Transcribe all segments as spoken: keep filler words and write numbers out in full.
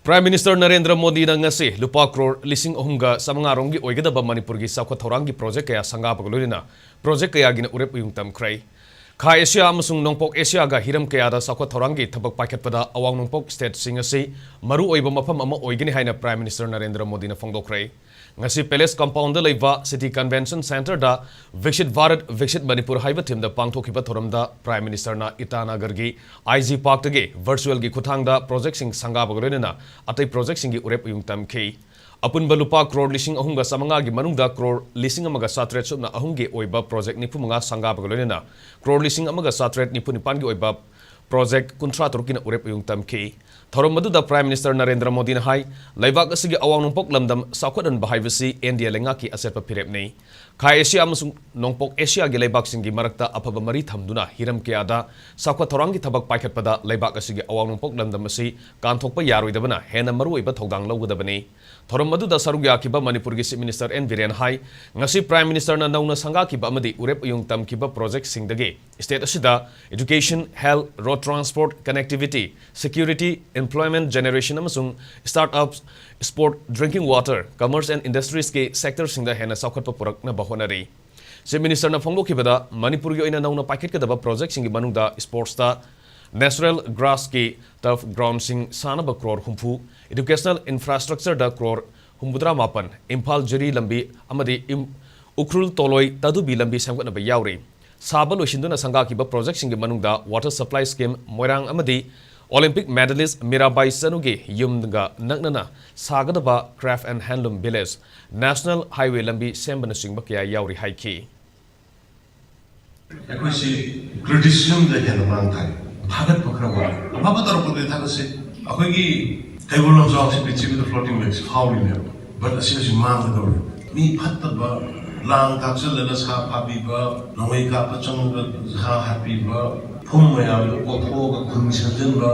Prime Minister Narendra ꯃꯣꯗꯤꯅ ꯉꯁꯤ ꯂꯨꯄꯥ ꯀ꯭ꯔꯣꯔ ꯂꯤꯁꯤꯡ ꯑꯍꯨꯝꯒ ꯆꯥꯃꯉꯥ ꯔꯣꯝꯒꯤ ꯑꯣꯏꯒꯗꯕ ꯃꯅꯤꯄꯨꯔꯒꯤ ꯆꯥꯎꯈꯠ ꯊꯧꯔꯥꯡꯒꯤ ꯄ꯭ꯔꯣꯖꯦꯛ ꯀꯌꯥ ꯁꯪꯒꯥꯕꯒ ꯂꯣꯏꯅꯅ ꯄ꯭ꯔꯣꯖꯦꯛ ꯀꯌꯥꯒꯤꯅ ꯎꯔꯦꯞ ꯎꯌꯨꯡ ꯇꯝꯈ꯭ꯔꯦ꯫ ꯈꯥ ꯑꯦꯁꯤꯌꯥ ꯑꯃꯁꯨꯡ ꯅꯣꯡꯄꯣꯛ ꯑꯦꯁꯤꯌꯥꯒ ꯍꯤꯔꯝ ꯀꯌꯥꯗ ꯆꯥꯎꯈꯠ ꯊꯧꯔꯥꯡꯒꯤ ꯊꯕꯛ ꯄꯥꯏꯈꯠꯄꯗ ꯑꯋꯥꯡ ꯅꯣꯡꯄꯣꯛ ꯁ꯭ꯇꯦꯠꯁꯤꯡ ꯑꯁꯤ ꯃꯔꯨꯑꯣꯏꯕ ꯃꯐꯝ ꯑꯃ ꯑꯣꯏꯒꯅꯤ ꯍꯥꯏꯅ Prime Minister ꯅꯔꯦꯟꯗ꯭ꯔ ꯃꯣꯗꯤꯅ ꯐꯣꯡꯗꯣꯛꯈ꯭ꯔꯦ꯫ ꯉꯁꯤ Palace Compoundꯗ ꯂꯩꯕ City Convention Centreꯗ Viksit Bharat, Viksit Manipur ꯍꯥꯏꯕ themeꯗ ꯄꯥꯡꯊꯣꯛꯈꯤꯕ ꯊꯧꯔꯝꯗ Prime Ministerꯅ ꯏꯇꯥꯅꯒꯔꯒꯤ I G Parkꯇꯒꯤ virtualꯒꯤ ꯈꯨꯠꯊꯥꯡꯗ ꯄ꯭ꯔꯣꯖꯦꯛꯁꯤꯡ ꯁꯪꯒꯥꯕꯒ ꯂꯣꯏꯅꯅ ꯑꯇꯩ ꯄ꯭ꯔꯣꯖꯦꯛꯁꯤꯡꯒꯤ ꯎꯔꯦꯞ ꯎꯌꯨꯡ ꯇꯝꯈꯤ꯫ ꯑꯄꯨꯟꯕ ꯂꯨꯄꯥ ꯀ꯭ꯔꯣꯔ ꯂꯤꯁꯤꯡ ꯑꯍꯨꯝꯒ ꯆꯥꯃꯉꯥꯒꯤ ꯃꯅꯨꯡꯗ ꯀ꯭ꯔꯣꯔ ꯂꯤꯁꯤꯡ ꯑꯃꯒ ꯆꯥꯇ꯭ꯔꯦꯠ ꯁꯨꯞꯅ ꯑꯍꯨꯝꯒꯤ ꯑꯣꯏꯕ ꯄ꯭ꯔꯣꯖꯦꯛ ꯅꯤꯐꯨ ꯃꯉꯥ ꯁꯪꯒꯥꯕꯒ ꯂꯣꯏꯅꯅ ꯀ꯭ꯔꯣꯔ ꯂꯤꯁꯤꯡ ꯑꯃꯒ ꯆꯥꯇ꯭ꯔꯦꯠ ꯅꯤꯐꯨ ꯅꯤꯄꯥꯟꯒꯤ ꯑꯣꯏꯕ ꯄ꯭ꯔꯣꯖꯦꯛ ꯀꯨꯟꯊ꯭ꯔꯥ ꯇꯔꯨꯛꯀꯤꯅ ꯎꯔꯦꯞ ꯎꯌꯨꯡ ꯇꯝꯈꯤ꯫ ꯊꯧꯔꯝ ꯑꯗꯨꯗ Prime Minister ꯅꯔꯦꯟꯗ꯭ꯔ ꯃꯣꯗꯤꯅ ꯍꯥꯏ, ꯂꯩꯕꯥꯛ ꯑꯁꯤꯒꯤ ꯑꯋꯥꯡ ꯅꯣꯡꯄꯣꯛ ꯂꯝꯗꯝ ꯆꯥꯎꯈꯠꯍꯟꯕ ꯍꯥꯏꯕꯁꯤ N D A ꯂꯩꯉꯥꯛꯀꯤ ꯑꯆꯦꯠꯄ ꯐꯤꯔꯦꯞꯅꯤ꯫ ꯈꯥ ꯑꯦꯁꯤꯌꯥ ꯑꯃꯁꯨꯡ ꯅꯣꯡꯄꯣꯛ ꯑꯦꯁꯤꯌꯥꯒꯤ ꯂꯩꯕꯥꯛꯁꯤꯡꯒꯤ ꯃꯔꯛꯇ ꯑꯐꯕ ꯃꯔꯤ ꯊꯝꯗꯨꯅ ꯍꯤꯔꯝ ꯀꯌꯥꯗ ꯆꯥꯎꯈꯠ ꯊꯧꯔꯥꯡꯒꯤ ꯊꯕꯛ ꯄꯥꯏꯈꯠꯄꯗ ꯂꯩꯕꯥꯛ ꯑꯁꯤꯒꯤ ꯑꯋꯥꯡ ꯅꯣꯡꯄꯣꯛ ꯂꯝꯗꯝ ꯑꯁꯤ ꯀꯥꯟꯊꯣꯛꯄ ꯌꯥꯔꯣꯏꯗꯕꯅ ꯍꯦꯟꯅ ꯃꯔꯨꯑꯣꯏꯕ ꯊꯧꯗꯥꯡ ꯂꯧꯒꯗꯕꯅꯤ꯫ ꯊꯧꯔꯝ ꯑꯗꯨꯗ ꯁꯔꯨꯛ ꯌꯥꯈꯤꯕ ꯃꯅꯤꯄꯨꯔꯒꯤ Chief Minister N ꯕꯤꯔꯦꯟ ꯍꯥꯏ, ꯉꯁꯤ Prime Ministerꯅ ꯅꯧꯅ ꯁꯪꯒꯥꯈꯤꯕ ꯑꯃꯗꯤ ꯎꯔꯦꯞ ꯎꯌꯨꯡ ꯇꯝꯈꯤꯕ ꯄ꯭ꯔꯣꯖꯦꯛꯁꯤꯡꯗꯒꯤ state ꯑꯁꯤꯗ education, health, road transport, connectivity, security, employment generation ꯑꯃꯁꯨꯡ startups, sport, drinking water, commerce and industriesꯀꯤ sectorꯁꯤꯡꯗ ꯍꯦꯟꯅ ꯆꯥꯎꯈꯠꯄ ꯄꯨꯔꯛꯅꯕ ꯍꯣꯠꯅꯔꯤ꯫ Chief Ministerꯅ ꯐꯣꯡꯗꯣꯛꯈꯤꯕꯗ, ꯃꯅꯤꯄꯨꯔꯒꯤ ꯑꯣꯏꯅ ꯅꯧꯅ ꯄꯥꯏꯈꯠꯀꯗꯕ ꯄ꯭ꯔꯣꯖꯦꯛꯁꯤꯡꯒꯤ ꯃꯅꯨꯡꯗ sportsꯇ natural grassꯀꯤ turf groundꯁꯤꯡ ꯁꯥꯅꯕ ꯀ꯭ꯔꯣꯔ ꯍꯨꯝꯐꯨ, educational infrastructureꯗ ꯀ꯭ꯔꯣꯔ ꯍꯨꯝꯐꯨꯇꯔꯥ ꯃꯥꯄꯟ, ꯏꯝꯐꯥꯜ ꯖꯤꯔꯤ ꯂꯝꯕꯤ ꯑꯃꯗꯤ ꯏꯝ-, ꯎꯈ꯭ꯔꯨꯜ ꯇꯣꯂꯣꯏ ꯇꯥꯗꯨꯕꯤ ꯂꯝꯕꯤ ꯁꯦꯝꯒꯠꯅꯕ ꯌꯥꯎꯔꯤ꯫ ꯁꯥꯕ ꯂꯣꯏꯁꯤꯟꯗꯨꯅ ꯁꯪꯒꯥꯈꯤꯕ ꯄ꯭ꯔꯣꯖꯦꯛꯁꯤꯡꯒꯤ ꯃꯅꯨꯡꯗ water supply scheme, ꯃꯣꯏꯔꯥꯡ ꯑꯃꯗꯤ Olympic medalist ꯃꯤꯔꯥꯕꯥꯏ ꯆꯅꯨꯒꯤ ꯌꯨꯝꯒ ꯅꯛꯅꯅ ꯁꯥꯒꯗꯕ craft and handloom village, National Highway ꯂꯝꯕꯤ ꯁꯦꯝꯕꯅꯆꯤꯡꯕ ꯀꯌꯥ ꯌꯥꯎꯔꯤ ꯍꯥꯏꯈꯤ꯫ ꯑꯩꯈꯣꯏꯁꯤ criticismꯗ ꯍꯦꯟꯅ ꯃꯥꯡ ꯊꯥꯏ, ꯊꯥꯒꯠꯄ ꯈꯔ ꯋꯥꯠꯂꯤ꯫ ꯑꯐꯕ ꯇꯧꯔꯛꯄꯗꯗꯤ ꯊꯥꯒꯠꯁꯤ꯫ ꯑꯩꯈꯣꯏꯒꯤ ꯀꯩꯕꯨꯜ ꯂꯝꯖꯥꯎꯁꯤ ꯄ꯭ꯔꯤꯊꯤꯕꯤꯗ floating lakeꯁꯤ ꯐꯥꯎꯔꯤꯅꯦꯕ, but ꯑꯁꯤ ꯍꯧꯖꯤꯛ ꯃꯥꯡꯒꯗꯧꯔꯦ꯫ ꯃꯤ ꯐꯠꯇꯕ, ꯂꯥꯡ ꯊꯥꯛꯆꯜꯂꯒ ꯁꯥ ꯐꯥꯕꯤꯕ, ꯅꯣꯡꯃꯩ ꯀꯥꯞꯄ ꯆꯪꯉꯒ ꯁꯥ ꯍꯥꯠꯄꯤꯕ, ꯐꯨꯝ ꯃꯌꯥꯝꯗꯣ ꯀꯣꯛꯊꯣꯛꯑꯒ ꯈꯨꯟ ꯁꯦꯝꯖꯤꯟꯕ,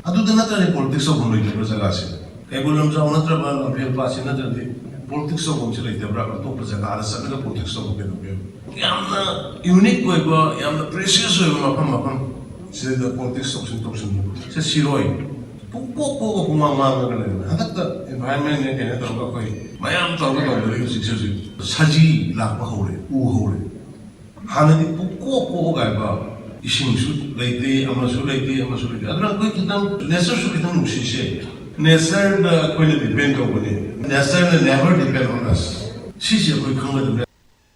ꯑꯗꯨꯗ ꯅꯠꯇ꯭ꯔꯗꯤ politics ꯇꯧꯐꯝ ꯂꯩꯇꯕ ꯖꯒꯥꯁꯤꯗ꯫ ꯀꯩꯕꯨꯜ ꯂꯝꯖꯥꯎ ꯅꯠꯇ꯭ꯔꯕ ꯂꯝꯐꯦꯜ ꯄꯥꯠꯁꯤ ꯅꯠꯇ꯭ꯔꯗꯤ politics ꯇꯧꯐꯝꯁꯤ ꯂꯩꯇꯕ꯭ꯔꯥ? ꯑꯇꯣꯞꯄ ꯖꯒꯥꯗ ꯆꯠꯂꯒ politics ꯇꯧꯕ ꯀꯩꯗꯧꯒꯦ? ꯌꯥꯝꯅ unique ꯑꯣꯏꯕ, ꯌꯥꯝꯅ precious ꯑꯣꯏꯕ ꯃꯐꯝ, ꯃꯐꯝ ꯁꯤꯗ politics ꯇꯧꯁꯤꯟ, ꯇꯧꯁꯤꯟꯕ ꯁꯤ ꯁꯤꯔꯣꯏ꯫ ꯄꯨꯡꯀꯣꯛ ꯀꯣꯛꯑꯒ ꯄꯨꯡꯃꯥꯡ ꯃꯥꯡꯉꯒ ꯂꯩꯔꯦ꯫ ꯍꯟꯗꯛꯇ environment ꯅꯦ ꯀꯩꯅꯣ ꯇꯧꯔꯒ ꯑꯩꯈꯣꯏ ꯃꯌꯥꯝ ꯇꯧꯔꯒ ꯇꯧꯕꯗꯒꯤ ꯍꯧꯖꯤꯛꯁꯦ ꯍꯧꯖꯤꯛ ꯁꯖꯤ ꯂꯥꯛꯄ ꯍꯧꯔꯦ, ꯎ ꯍꯧꯔꯦ꯫ ꯍꯥꯟꯅꯗꯤ ꯄꯨꯡꯀꯣꯛ ꯀꯣꯛꯑꯒ ꯍꯥꯏꯕ, ꯏꯁꯤꯡꯁꯨ ꯂꯩꯇꯦ, ꯑꯃꯁꯨ ꯂꯩꯇꯦ, ꯑꯃꯁꯨ ꯂꯩꯇꯦ꯫ ꯑꯗꯨꯅ ꯑꯩꯈꯣꯏ ꯈꯤꯇꯪ nature ꯁꯨ ꯈꯤꯇꯪ ꯅꯨꯡꯁꯤꯁꯦ꯫ Nature ꯗ ꯑꯩꯈꯣꯏꯅ depend ꯇꯧꯕꯅꯦ꯫ Nature ꯅ never depend on us꯫ ꯁꯤꯁꯦ ꯑꯩꯈꯣꯏ ꯈꯪꯒꯗꯕꯅꯦ꯫